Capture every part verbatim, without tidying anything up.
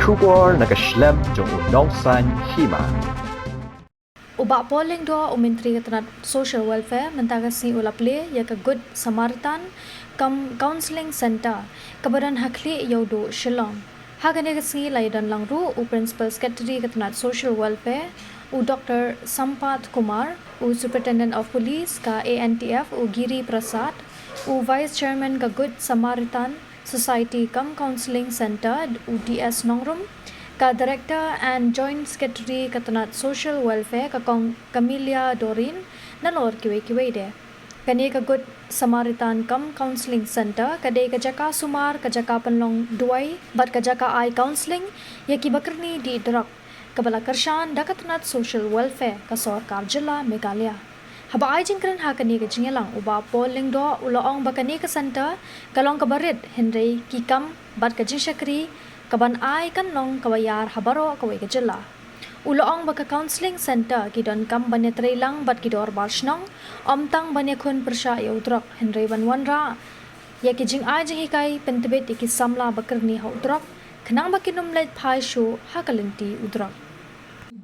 Khubor na ka shlem jong u nongsan hima. U Bah Paul Lyngdoh, u Myntri ka tnat Social Welfare, mynta ka sngi u la plie ïa ka Good Samaritan cum Counselling Centre kaba don ha khlieh Ïewduh, Shillong. Ha kane ka sngi la ïadon lang ruh u Principal Secretary ka tnat Social Welfare, u Doctor Sampath Kumar, u Superintendent of Police ka A N T F, u Giri Prasad, u Vice Chairman ka Good Samaritan Society cum Counselling Centre, u D S Nongrum, ka Director and Joint Secretary ka tnat Social Welfare ka Kong Camelia Doreen, nalor kiwei kiwei de. Kane ka Good Samaritan cum Counselling Centre ka dei ka jaka sumar, ka jaka pynlong duwai bad ka jaka ai counselling ïa ki ba kyrni dih drok, kaba la kyrshan da ka tnat Social Welfare ka sorkar jylla Meghalaya. Haba ai jingkren ha kane ka jingïalang, u Bah Paul Lyngdoh u la ong ba kane ka centre ka long kaba rit, hynrei ki kam bad ka jingshakri kaban ai kan long kaba ïar ha baroh kawei ka jylla. U la ong ba ka Counselling Centre ki donkam ban ïatreilang bad ki dorbar shnong, ym tang ban ïakhun pyrshah ïa u drok, hynrei ban wanrah ïa ki jingai jinghikai pyntbit ïa ki samla ba kyrni ha u drok, khnang ba kin ym leit phai shuh ha ka lynti u drok.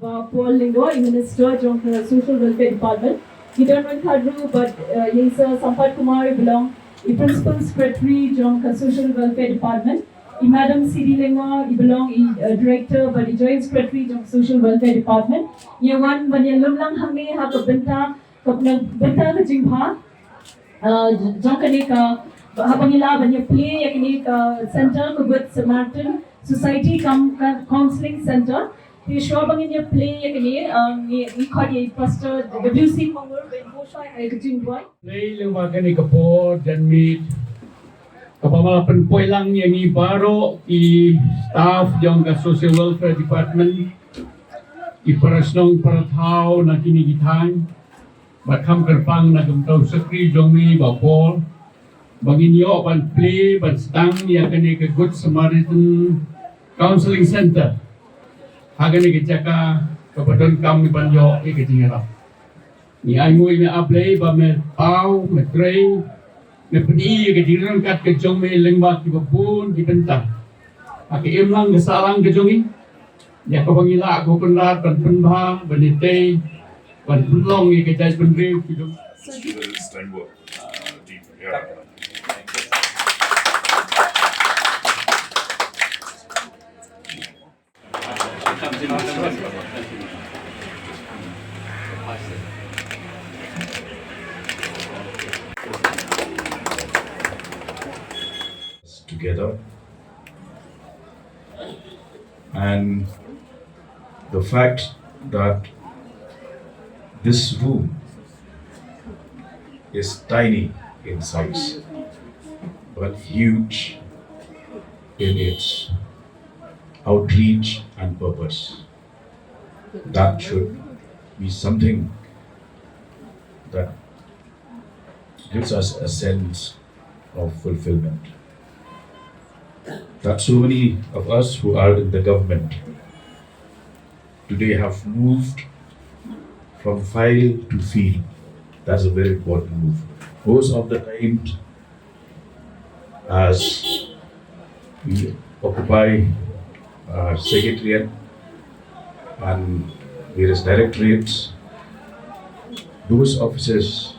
Bah Paul Lyngdoh, i Minister jong ka Social Welfare Department, i don ryngkat ruh bad, eh, ïa i Sir Sampath Kumar, i ba long i Principal Secretary jong ka Social Welfare Department, i Madam C D Lyngdoh, i ba long i, eh, Director bad i Joint Secretary jong ka Social Welfare Department. Ïa wan ban ïalum lang hangne ha ka bynta, ka bynta ka jingbha, eh, jong kane ka, haba ngi lah ban ïa plie ïa kane ka centre ka Good Samaritan Society cum ka Counselling Centre. Te shuwa ba ngin ïa plie ïa kane, eh, ngi, ngi khot ïa i Pastor W C Kongwur ban buh shuwa ïa ka jingduwai. Plie lyngba kane ka por janmiet kaba ma la pynpoi lang ïa ngi baroh ki staff jong ka Social Welfare Department, ki para shnong para thaw na kine ki thaiñ, bad kham kyrpang na ka bynta u shakri jong me Bah Paul, ba ngin ïoh ban plie ban sdang ïa kane ka Good Samaritan Counselling Centre ha kane ka jaka kaba donkam ban ïoh ïa ka jingïarap. Ngi ainguh ïa me A Blei ba me paw, me trei, me pyni ïa ka jingryngkat ka jong me lyngba kiba bun ki bynta. Ha ka imlang ka sahlang ka jong ngi, ïa kaba ngi lah ko Kynrad ban pynbha, ban ïatei, ban pynlong ïa ka jaitbynriew ki jong. Together. And the fact that this room is tiny in size, but huge in its outreach and purpose. That should be something that gives us a sense of fulfillment. That so many of us who are in the government today have moved from file to field. That's a very important move. Most of the times, as we occupy our secretariat and various directorates, those offices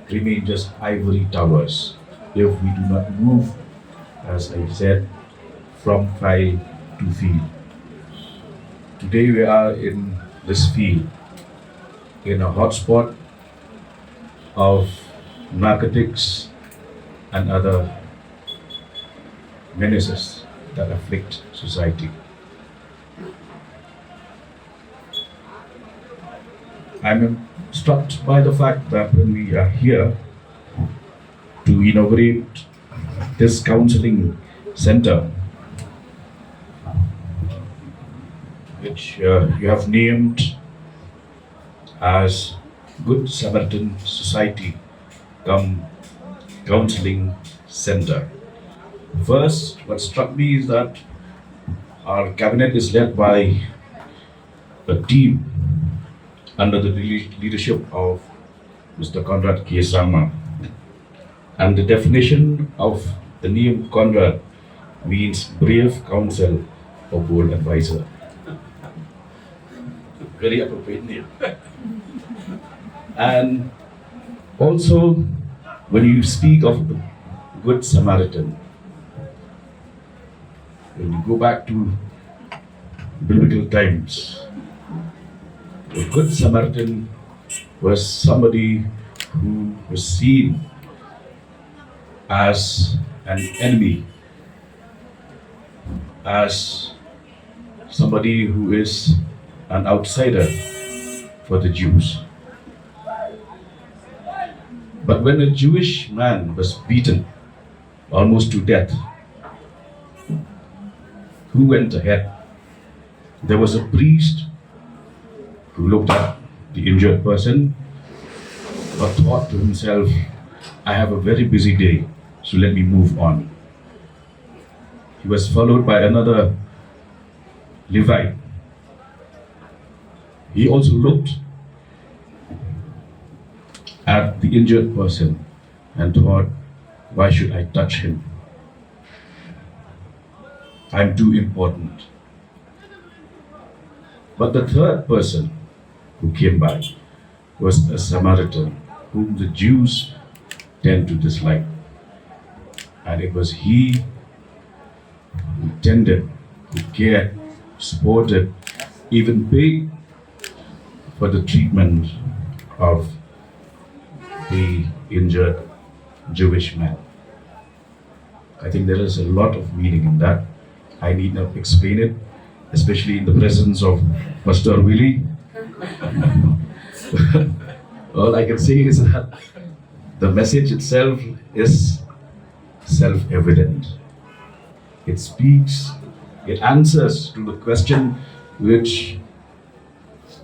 remain just ivory towers if we do not move, as I said, from file to field. Today we are in this field, in a hotspot of narcotics and other menaces that afflict society. I'm struck by the fact that when we are here to inaugurate this counseling center, which, uh, you have named as Good Samaritan Society cum Counseling Center. First, what struck me is that our cabinet is led by a team under the le-, leadership of Mister Conrad K Sangma. And the definition of the name Conrad means brave counsel or bold advisor. Very appropriate name. And also, when you speak of Good Samaritan, when you go back to biblical times, the Good Samaritan was somebody who was seen as an enemy, as somebody who is an outsider for the Jews. But when a Jewish man was beaten almost to death, who went ahead? There was a priest who looked at the injured person, but thought to himself, "I have a very busy day, so let me move on." He was followed by another Levite. He also looked at the injured person and thought, "Why should I touch him? I'm too important." But the third person who came by was a Samaritan, whom the Jews tend to dislike. And it was he who tended, who cared, supported, even paid for the treatment of the injured Jewish man. I think there is a lot of meaning in that. I need not explain it, especially in the presence of Pastor Willie. All I can say is that the message itself is self evident. It speaks, it answers to the question which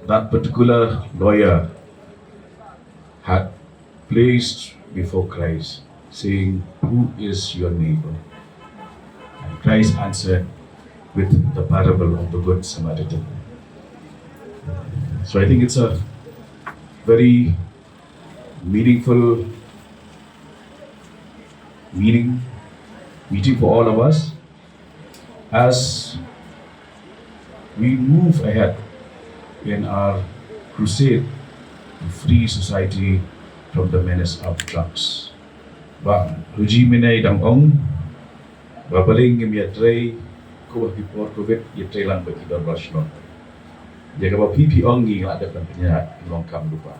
that particular lawyer had placed before Christ, saying, "Who is your neighbor?" And Christ answered with the parable of the Good Samaritan. So I think it's a very meaningful meaning, meeting for all of us as we move ahead in our crusade to free society from the menace of drugs. Ba Huji mynne i dang ong ba balei ngim ïatrei, ko ba ki por covid ïatrei lang bad ki dorbar shnong. Ïa kaba phi phi ong ngi la dep ban pynïaid, ngi long kam lypa.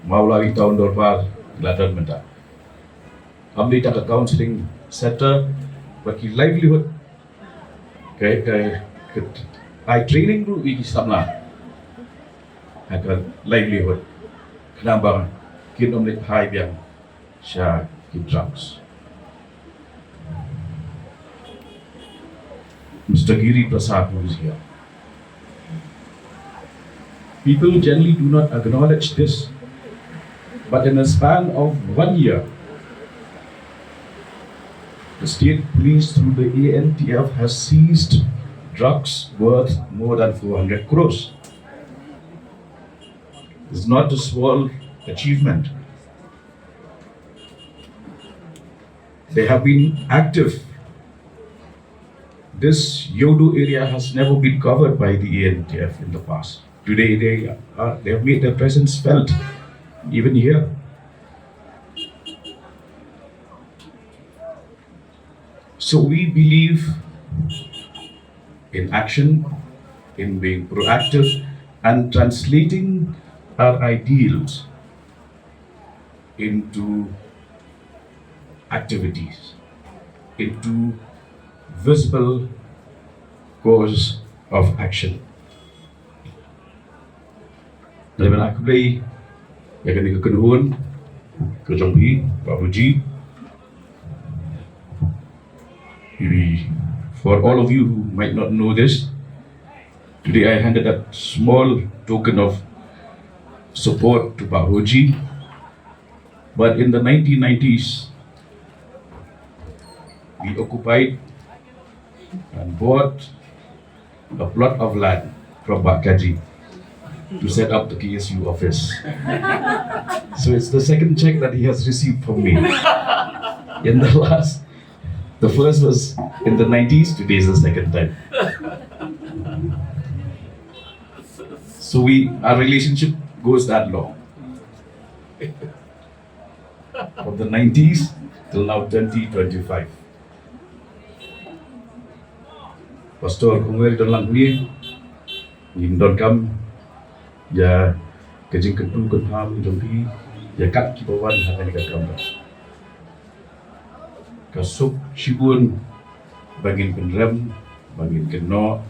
Mawlai town dorbar la don mynta. Ym dei tang ka counseling center, ba ki livelihood. Ka, ka, ka, ai training ruh ïa ki samla ha ka livelihood, khnang ba kin ym leit phai biang sha ki drugs. Mister Giri Prasad, who is here. People generally do not acknowledge this, but in a span of one year, the state police through the A N T F has seized drugs worth more than four hundred crores. It's not a small achievement. They have been active. This Yodo area has never been covered by the A N T F in the past. Today they are, they have made their presence felt even here. So we believe in action, in being proactive and translating our ideals into activities, into visible course of action. Ngan ai khublei ïa kane ka kynhun ka jong phi, Bah Huji. Maybe for all of you who might not know this, today I handed a small token of support to Bah Huji. But in the nineteen nineties, we occupied and bought a plot of land from Bah Kaji to set up the K S U office. So it's the second check that he has received from me in the last The first was in the nineties, today is the second time. So we, our relationship goes that long. From the nineties till now, twenty twenty-five. Pastor Khongwir don lang ni, ngin donkam ïa ka jingkyntu kynpham jong phi ïa kat kiba wan ha kane ka kamra. Ka suk shibun ba ngin pynrem, ba ngin kynnoh,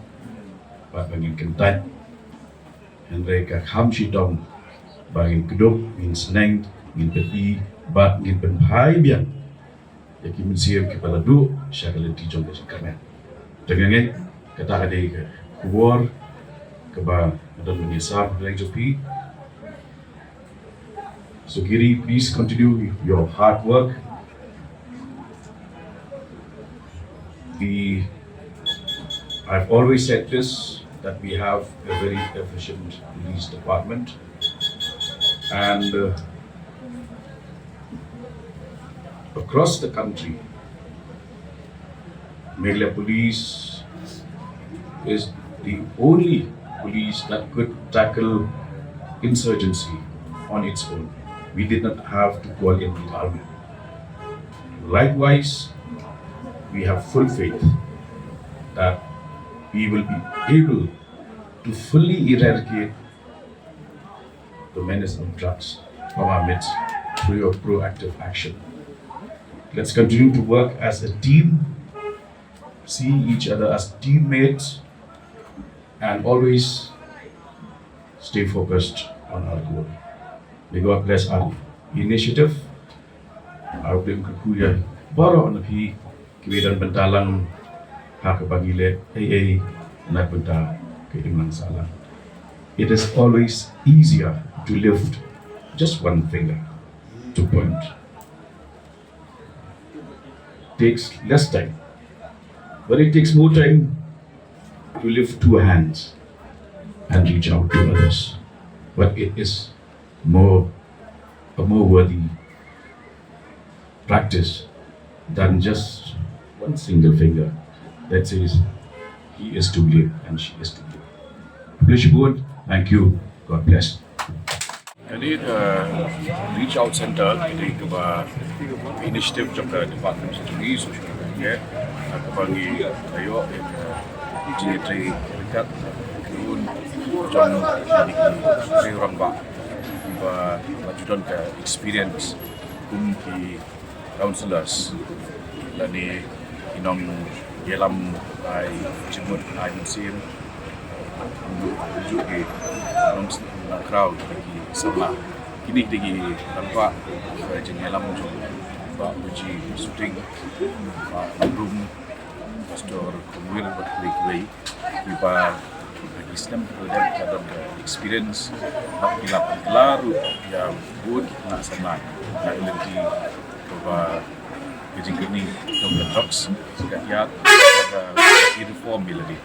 ba, ba ngin kyntait. Hynrei ka kham shitom ba ngin kdup, ngin sneng, ngin pyni, ba ngin pynphai biang ïa ki mynsiem kiba la duh sha ka lynti jong ka jingkyrmen. Te nga ngeit kata ka dei ka khubor kaba nga don ban ïasam ha ka liang jong phi. So Giri, please continue your hard work. We, I've always said this, that we have a very efficient police department, and uh, across the country, Meghalaya Police is the only police that could tackle insurgency on its own. We did not have to call in the army. Likewise, we have full faith that we will be able to fully eradicate the menace of drugs from our midst through your proactive action. Let's continue to work as a team, see each other as teammates, and always stay focused on our goal. May God bless our initiative. Nga ruh nga kyrkhu ïa baroh na phi kiba don bynta lang ha kaba ngi leh ei ei na bynta ka imlang sahlang. It is always easier to lift just one finger to point. Takes less time, but it takes more time to lift two hands and reach out to others. But it is more, a more worthy practice than just one single finger that says, "He is to blame and she is to blame." Khublei shibun. Thank you. God bless. Kane ka Reach Out Center, kane kaba initiative jong ka Department of Police, social media, kaba ngi ïoh ïa ka jingïatrei ryngkat jong ki rangbah ba la ju don ka experience kum ki councillors lane ki nongïalam ai jingmut ai mynsiem, ju ki nongkhraw ki samla. Kine ki dei ki rangbah jingïalam jong Bah Uji Suting, Bah Lamrum, Pastor Khongwir bad kiwei kiwei. Kiba ha ki snem kiba la dep ka don ka experience bad ki la pynkylla ruh ïa bun ki khynnah samla na ka lynti kaba ka jingkyrni jong ka drugs ka ïaid ka, ka reform ïa lade.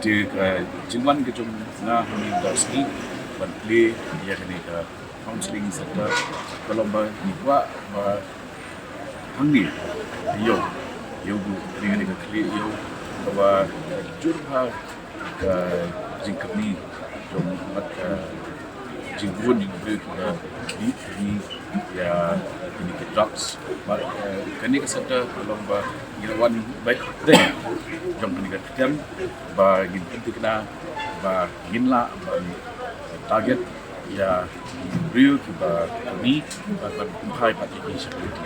Te ka jingwan ka jong nga hangne ka sngi ban plie ïa kane ka counselling center ka long ba ngi kwah ba hangne ïa u, ïa u, ïa kane ka khlieh ïa u, kaba jur bha ka jingkyrni jong bad ka jingbun jong u briew kiba dih kyrni ïa kine ki drugs. Bad kane ka center ka long ba ngi la wan beit ha kyrteng jong kane ka kem ba ngin pynthikna ba ngin lah ban target ïa ki briew kiba kyrni bad ban pynphai pat ïa ki sha ka lynti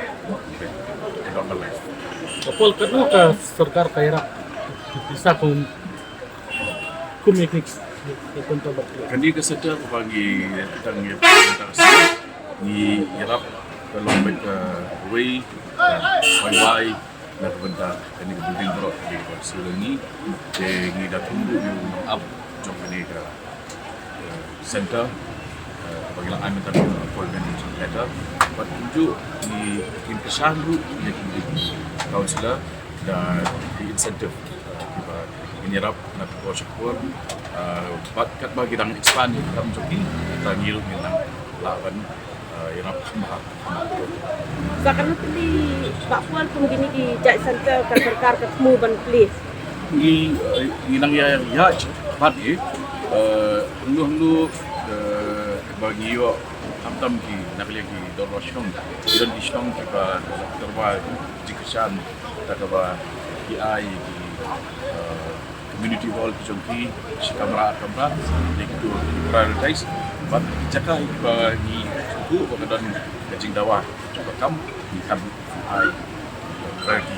ka normal life. Ka por katno ka sorkar ka ïarap pisa kum, kum ïa ki, ïa ki control bad ki. Kane ka center kaba ngi tang ïa ka center ngi ïarap ka long beit kawei ka wai wai na ka bynta kane ka building baroh kaba shu lyngngi. Te ngi da thung ruh ïa u nongap jong kane ka center, eh, ba ngi la ai mynta ka appointment letter. Bad kumjuh ngi, ngi kyrshan ruh ïa ki councillor da ki incentive, eh, kiba ngin ïarap na ka por sha ka por, eh, bad katba ki dang expand ïa ka kam jong ki, te ngi ruh ngin nang lah ban, Ïarap kham bha. Sa kane tylli ba poi kum kine ki jait center ka sorkar ka thmu ban plie. Ngi ngi nang ïa ïa bat ngi hangno hangno ba ngi ïoh khamtam ki na ka liang ki dor shnong, ki don ki shnong kiba tyrwa jingkyrshan da kaba ki ai ki community hall ki jong ki shi kamra ar kamra, ne kito ki prioritize. Bad ki jaka kiba ngi sngewthuh ba ka don ka jingdawa jong ka kam, ngi kan ai priority.